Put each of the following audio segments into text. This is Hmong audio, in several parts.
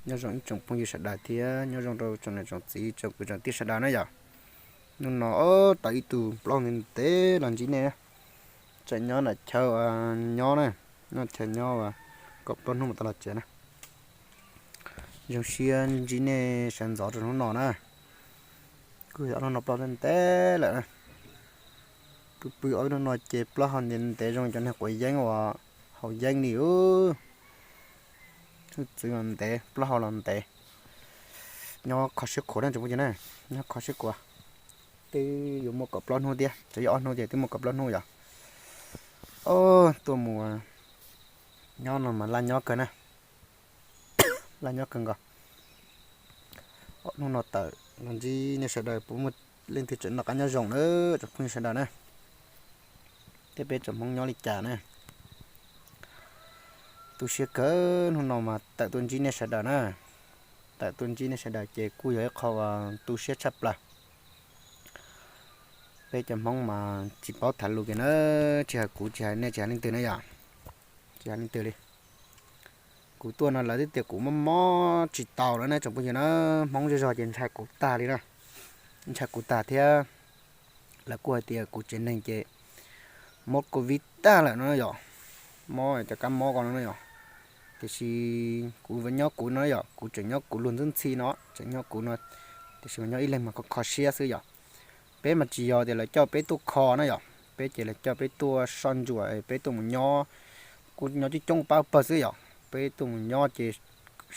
Nyob zoo ib tsoom phooj ywg sawv daws thiab nyob zoo rau tsoom niam tsoom txiv tsoom kwv tsoom tij sawv daws na yom. Hnub no tau ib tug plaub ntev ntev los ntsib nej, tseem nyob nram chaw nyob na, nyob chaw nyob uas kaum plaub hnub mus tau los tsev na. Zoo siab ntsib nej sawv ntxov rau hnub no na. Kuj yog ob hnub no plaub ntev ntev lawm na. Pw pw ob hnub no ces plaub hau ntev ntev zoo cov neeg quav yeeb uas haus yeeb li ub. Txwv ntev, plaub hau los ntev. Nyob kho siab khuav na tsoom phooj ywg na, nyob kho siab khuav. Twb yuav muaj kaum plaub hnub thiab, tseem yuav ob hnub ces twb muaj kaum plaub hnub yom. Tuaj mus nyob no mas laj nyob kawg na, laj nyob kawg nkaus. Ob hnub no tawm los ntsib nej sawv daws puas muaj leej twg tseem noj qab nyob zoo na tsoom phooj ywg sawv daws na, thiab peb tsoom Hmoob nyob li cas na. Tu siab kawg hnub no mas tawm tuaj ntsib nej sawv daws na. Tawm tuaj ntsib nej sawv daws ces kuj yog ib qho uas tu siab tshaj plaws. Peb cov Hmoob mas tsis paub tham lus kiag na, tsis hais kuv tsis hais nej tsis hais leej twg na yom, tsis hais leej twg li. Kuv tuaj no lawv twb tias kuv mob mob tsis taus lawm na tsoom phooj ywg na, Hmoob zej zog ces ntshai kuv tag li na, ntshai kuv tag thiab. Lawv kuj hais tias kuv tsev neeg ces mob covid tag lawm no yom, mob cov kab mob ko no yom. Tiam sis kuv nyob kuv no yom, kuv tseem nyob kuv luag ntxhi ntxhi no, tseem nyob kuv no, tiam sis mas nyob ib leeg mas kho kho siab xwb yom. Peb mas tsis yog tias lawv coj peb tuaj kho na yom, peb ces lawv coj peb tuaj soj ntsuam, peb tuaj mus nyob, kuj nyob coob coob pab pawg xwb yom. Peb tuaj mus nyob ces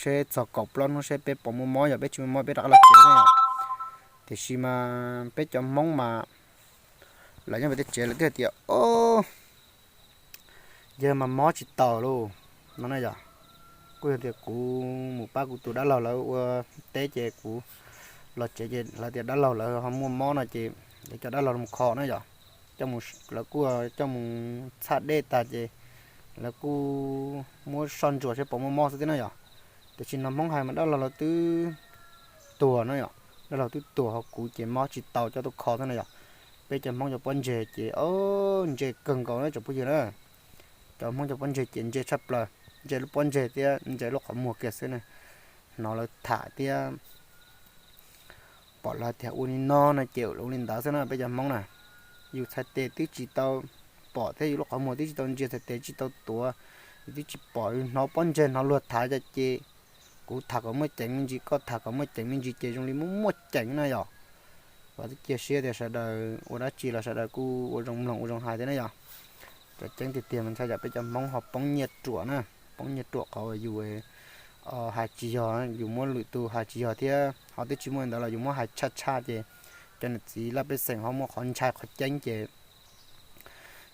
seb txog kaum plaub hnub seb peb puas muaj mob, yog peb tsis muaj mob peb rov qab los tsev xwb yom. Tiam sis mas peb cov Hmoob mas lawv nyob pem tej tsev lawv twb hais tias o, yawg mas mob tsis taus lauj no na yom. Kuj yog tias kuv mus pab kuv tus dab laug lawv ua teb ces kuv los tsev ces lawv tias dab laug lawv ho muaj mob no ces lawv coj dab laug mus kho na yom. Coj mus, lawv kuj coj mus txhaj dej tag ces lawv kuj muab soj ntsuam seb puas muaj mob xwb thiab na yom. Tiam sis no Hmoob hais mas dab laug lawv twb tuag na yom, dab laug twb tuag ho kuv ces mob tsis tau coj tuaj kho thiab na yom. Peb cov Hmoob cov pob ntseg ces o, ntse kawg nkaus na tsoom phooj ywg na. Cov Hmoob cov pob ntseg ces ntse tshaj plaws, ntse lub pob ntseg thiab ntse lub qhov muag kiag xwb na. Hnov lawv tham thiab pom lawv tias ua li no no ces ua li ntawd xwb na peb cov Hmoob na. Yus txhais tes twb tsis tau pom thiab yus lub qhov muag twb tsis tau ntsia, txhais tes tsis tau tuav, yus twb tsis pom, yus hnov pob ntseg hnov luag tham ces kuv tham kom muaj ceem me ntsis, koj tham kom muaj ceem me ntsis ces zoo li muaj muaj ceem na yom. Vam thiab cia siab tias sawv daws ua dab tsi los sawv daws kuj ua zoo mloog ua zoo hais thiab na yom. Cov ceeb tiag tiag mas ntshai yam peb cov Hmoob ho poob nyiaj ruam na, poob nyiaj ruam qhov uas yus hais tsis yog, yus muab lwm tus hais tsis yog thiab ho twb tsis muaj ntawd los yus muab hais tshaj tshaj ces cov niam txiv laj pej xeem ho muaj qhov ntshai qhov ceeb ces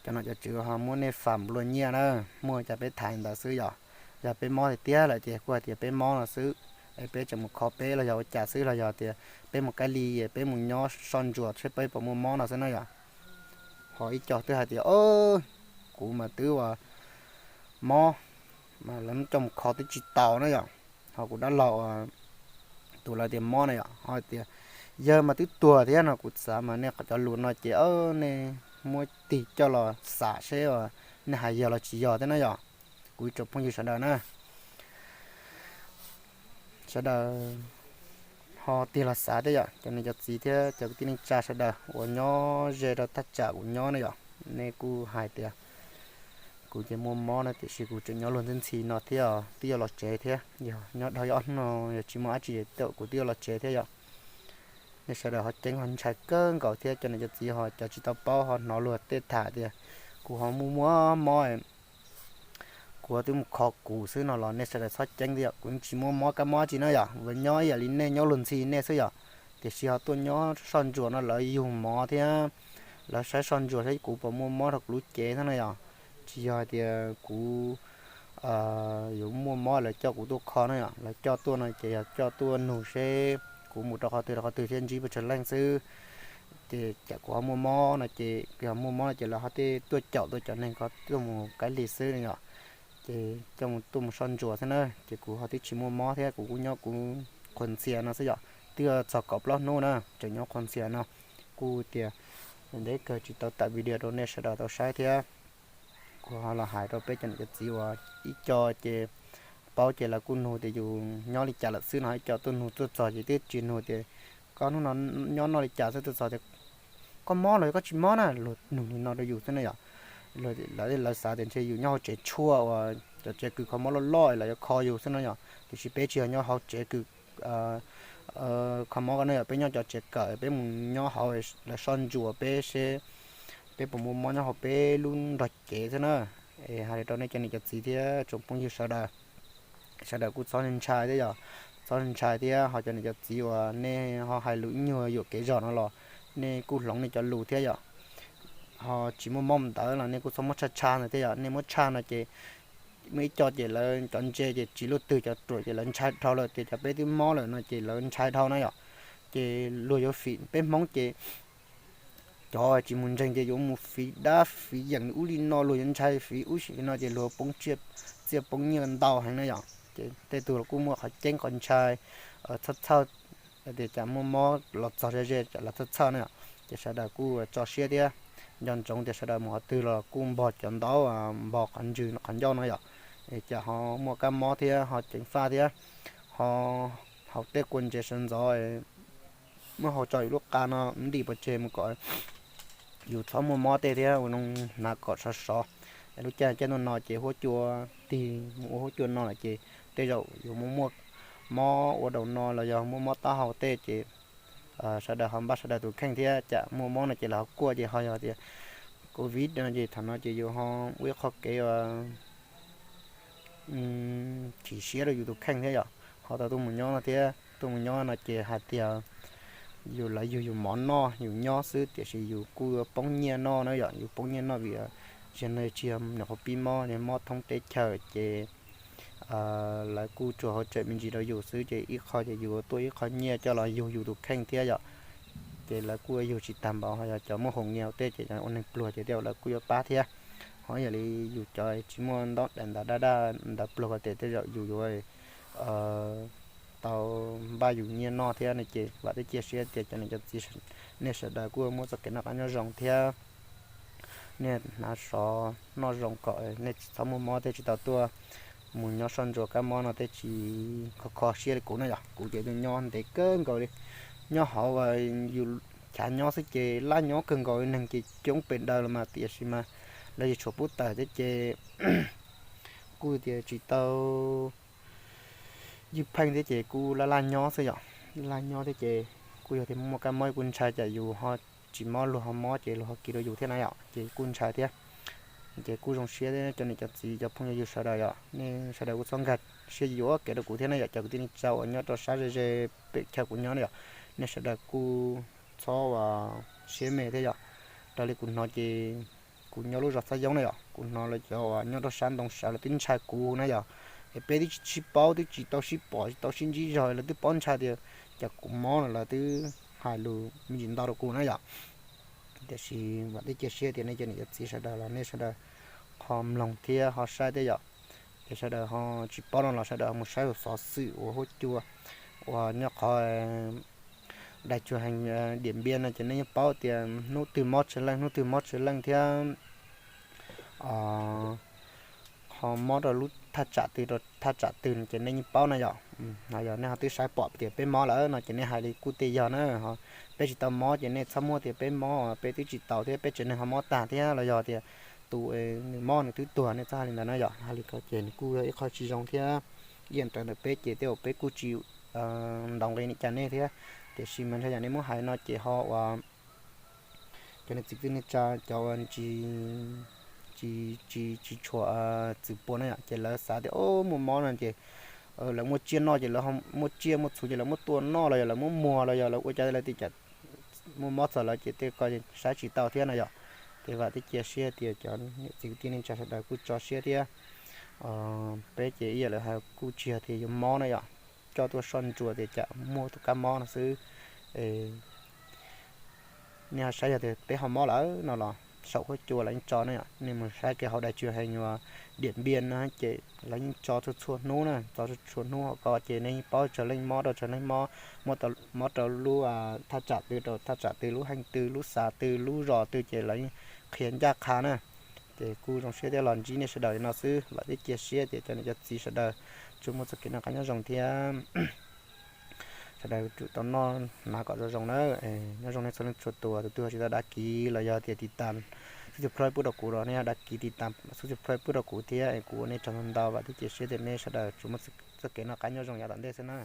cov nom cov tswv ho muab nej fam nplua nyiaj na. Muaj cas peb tham li ntawd xwb yom. Yog peb mob tiag tiag lawm ces kuj hais tias peb mob no xwb, es peb tseem mus kho peb los yog ua cas xwb los yog tias peb mus kaij li es peb mus nyob soj ntsuam seb peb puas muaj mob no xwb na yom. Ho ib co twb hais tias o, kuv mas twb uas mob mas lawv coj mus kho twb tsis tau na yom. Ho kuv dab laug tus lawv tias mob na yom ho tias yawg mas twb tuag thiab no. Kuv xav mas nej qhov cov lus no ces o, nej muab tig coj los xav seb nej hais yog los tsis yog thiab na yom. Kuv ib tsoom phooj ywg sawv daws na, sawv daws ho tig los xav thiab yom, cov niam cov txiv thiab cov kwv tij neej tsa sawv daws uas nyob ze rau thaj tsam kuv nyob na yom. Nej kuj hais tias kuv ces muaj mob na tiam sis kuv tseem nyob luag ntxhi ntxhi no thiab twb yuav los tsev thiab, yog nyob dhau ob hnub no yog tsis muaj dab tsi kuv twb yuav los txog thiab yom. Nej sawv daws ho ceeb ho ntshai kawg nkaus thiab cov niam cov txiv ho cov tsis tau paub ho hnov luag tej tham tias kuv ho muaj muaj mob, kuv ho twb mus kho kuv xwb no los nej sawv daws txhob ceeb thiab yom. Kuv tsis muaj mob kab mob dab tsi na yom, nyob ib yam li nej nyob luag ntxhi nej xwb yom. Tiam sis ho tuaj nyob soj ntsuam no lawv yug mov thiab lawv saib soj ntsuam saib kuv puas muaj mob rau kuv lub cev thiab na yom. Tsis yog hais tias kuv yuav muaj mob lawv coj kuv tuaj kho na yom, lawv coj tuaj no ces yog coj tuaj nug seb kuv mus rau qhov twg rau qhov twg thiab ntsib puas tsawg leej xwb. Ces cas kuv ho muaj mob no ces kuv ho muaj mob no ces lawv ho tej tuaj caum tuaj cov neeg ko tuaj mus kaij li xwb yom. Ces coj mus tuaj mus soj ntsuam xwb na ces kuv ho twb tsis muaj mob thiab kuv kuj nyob kuv qhuas ntxhias no xwb yom. Twb txog kaum plaub hnub na tseem nyob qhuas ntxhias no. Kuj tias ntev kawg tsis tau tawm video rau nej sawv daws tau saib thiab. Kuv ho los hais rau peb cov niam cov txiv uas ib co ces paub ces lawv kuj nug tias yus nyob li cas lawm xwb no, ib co tuaj nug tuaj txog ces twb tsis nug tias koj hnub no nyob noj li cas xwb, tuaj txog tias koj mob los koj tsis mob na, luag nug li no rau yus xwb na yom. Lawv xav tias ntshe yus nyob hauv tsev tshuaj uas cov tsev kws kho mob loj loj lawv yuav kho yus xwb no yom, tiam sis peb tsis yog nyob hauv tsev kws kho mob ko no yom, peb nyob cov tsev kawm, peb mus nyob hauv lawv soj ntsuam peb seb peb puas muaj mob nyob hauv peb lub nrog cev xwb na. Es hais li rau nej cov niam cov txiv thiab tsoom phooj ywg sawv daws, sawv daws kuj txhob ntshai thiab yom, txhob ntshai thiab. Ho cov niam cov txiv uas nej ho hais lus ib nyuag yuam kev zog no los nej kuj hloov nej cov lus thiab yom. Ho tsis muaj mob ntawd los nej kuj txhob muab tshaj tshaj ntawd thiab yom, nej muab tshaj no ces muaj ib co ces lawv cov ntse ces tsis luaj twg, cov ruam ces lawv ntshai dhau lawm tias cov peb twb mob lawm no ces lawv ntshai dhau na yom. Ces luag yuav fim peb Hmoob ces cov tsis mus ntseeg ces yuav mus fiv dab fiv yeem ub li no, luag yuav ntshai fiv ub si no ces luag poob tsiaj poob nyiaj ntau heev na yom. Ces tej tug los kuj muaj qhov ceeb qhov ntshai txhawj txhawj tias cas muaj mob los txog ze ze los txhawj txhawj na yom. Ces sawv daws kuj tso siab thiab nco ntsoov tias sawv daws mus qhov twg los kuj npog cov ntaub, npog qhov ntsws qhov ncauj no yom, cas ho muaj kab mob thiab ho ceev faj thiab. Ho haus tej kua ntsev sawv ntxov, muab haus tso yus lub qa no ntim pov tseg mus kom yus txhob muaj mob tej thiab ua zoo hnav kom sov sov. Lub caij caij ntuj no ces huab cua tig mus ua huab cua no lawm ces tej zaum yuav muaj muaj mob ua daus no los yog muaj mob taub hau tej ces sawv daws ho npaj sawv daws tus kheej thiab, cas muaj mob no ces lawv ho kuaj ces ho yog tias covid no ces thaum no ces yus ho ua ib qho kev chim siab rau yus tus kheej thiab yom. Ho tau tuaj mus nyob no thiab, tuaj mus nyob no ces hais tias yus lawv yug yus mov noj yus nyob xwb, tiam sis yus kuj yuav poob nyiaj noj na yom, yus poob nyiaj noj vim tias no tsis yog nyuam qhuav pib mob, mob thoob teb chaws ces lawv kuj tsuas hauv tseem me ntsis rau yus xwb, ces ib qho ces yus tuaj ib qho nyiaj coj los yug yus tus kheej thiab yom. Ces lawv kuj yug tsis tag npaum, ho yog cov muaj hoom nyiaj tej ces ua neeg pluag ces tej zaum lawv kuj yuav pab thiab. Ho yog li yus cov tsis muaj ntaub daim ntawv dab daj ntawv pluag ko ces tej zaum yus yuav tau npaj yus nyiaj noj thiab no ces vam thiab cia siab tias cov niam cov txiv nej sawv daws kuj muaj txoj kev noj qab nyob zoo thiab nej hnav sov noj zoo kom nej tsis txhob muaj mob thiab tsis tau tuaj mus nyob soj ntsuas kab mob no thiab tsis kho kho siab li kuv na yom. Kuv ces tuaj nyob ntev kawg nkaus li, nyob hauv yus chav nyob xwb ces laj nyob kawg nkaus li, neeg ces coob pes daws los mas tiam sis mas lawv yeej tshuav pub tawm thiab ces kuj tias tsis tau ywj pheej thiab ces kuj laj laj nyob xwb yom. Laj nyob thiab ces kuj yog tias muaj kab mob kuj ntshai cas yus ho tsis mob luag ho mob ces luag ho kiv rau yus thiab na yom, ces kuj ntshai thiab. Ces kuj zoo siab thiab cov niam cov txiv cov phooj ywg sawv daws yom, nej sawv daws kuj txhob nkag siab yuam kev rau kuv thiab na yom, cov kwv tij neej tsa uas nyob rau sab ze ze pem chaw kuv nyob na yom, nej sawv daws kuj txhob ua siab me thiab yom. Raws li kuv hnov ces kuv nyob lub zos Txaj Yoob na yom, kuv hnov lawv cov uas nyob rau sab ntoo sawv lawv twb ntshai kuv na yom. Es peb twb tsis sib paub twb tsis tau sib pom tsis tau sib ntsib zog lawv twb paub ntshai tias cas kuv mob no lawv twb hais lus me ntsis ntau rau kuv na yom. Tiam sis vam thiab cia siab tias nej cov niam cov txiv sawv daws los nej sawv daws ho mloog thiab ho saib thiab yom. Ces sawv daws ho tsis paub no los sawv daws ho mus saib hauv xov xwm uas huab cua uas nyob qhov Dais Tsuas Hees Diam Npiam no ces nej yeej paub tias hnub twg mob tsawg leej hnub twg mob tsawg leej thiab ho mob rau lub thaj tsam twg rau thaj tsam twg no ces nej yeej paub na yom. Yog nej ho twb saib pom tias peb mob lawm no ces nej hais li kuj tej yog na. Peb tsis tau mob ces nej txhob muab tias peb mob peb twb tsis tau thiab peb tsev neeg ho mob tag thiab los yog tias tus nws mob nws twb tuag, nej txhob hais li ntawd na yom. Hais li ko ces nws kuj yog ib qho tsis zoo thiab. Yeej raws ntawm peb ces tej zaum peb kuj tsis ntaus nqi li cas nej thiab, tiam sis mas ntshai yam nej muab hais no ces ho uas cov niam txiv kwv tij neej tsa cov uas tsis tshua txwm pua na yom, ces lawv xav tias o muaj mob no ces lawv muaj tsiaj noj ces lawv muaj tsiaj muaj txhuv ces lawv muab tua noj los yog lawv muab muag los yog lawv ua cas lawv tias cas muaj mob txog lawv ces tej ko saib tsis tau thiab no yom. Ces vam thiab cia siab tias cov niam txiv kwv tij neej tsa sawv daws kuj tso siab thiab. Peb ces ib yam lawv hais kuj tsis yog tias yuav mob na yom, coj tuaj soj ntsuas tias cas muaj tus kab mob no xwb. Nej ho saib yog tias peb ho mob lawm no los saum huab cua lawv yeej tso na yom, nej mus saib kiag hauv Dais Tsuas Hees Diam Npiam no ces lawv yeej tso txhua txhua hnub na, tso txhua txhua hnub hauv ko ces nej yeej paub tsawg leej mob rau tsawg leej mob, mob rau lub thaj tsam twg rau thaj tsam twg, lub xeev twg lub xav twg lub zos twg ces lawv yeej qhia ncaj qha na. Ces kuj zoo siab thiab los ntsib nej sawv daws li no xwb, vam thiab cia siab tias cov niam cov txiv sawv daws tsuas muaj txoj kev noj qab nyob zoo thiab sawv daws tsum tau noj hnav kom zoo zoo na. Nyob zoo nej txhua leej txhua tus, tus twg ho tsis tau đăng ký los yog tias tiv tam, subscribe pub rau kuv los nej đăng ký tiv tam, subscribe pub rau kuv thiab es kuv ua nej tsaug ntau ntau, vam thiab cia siab tias nej sawv daws tsuas muaj txoj kev noj qab nyob zoo yav tom ntej xwb na.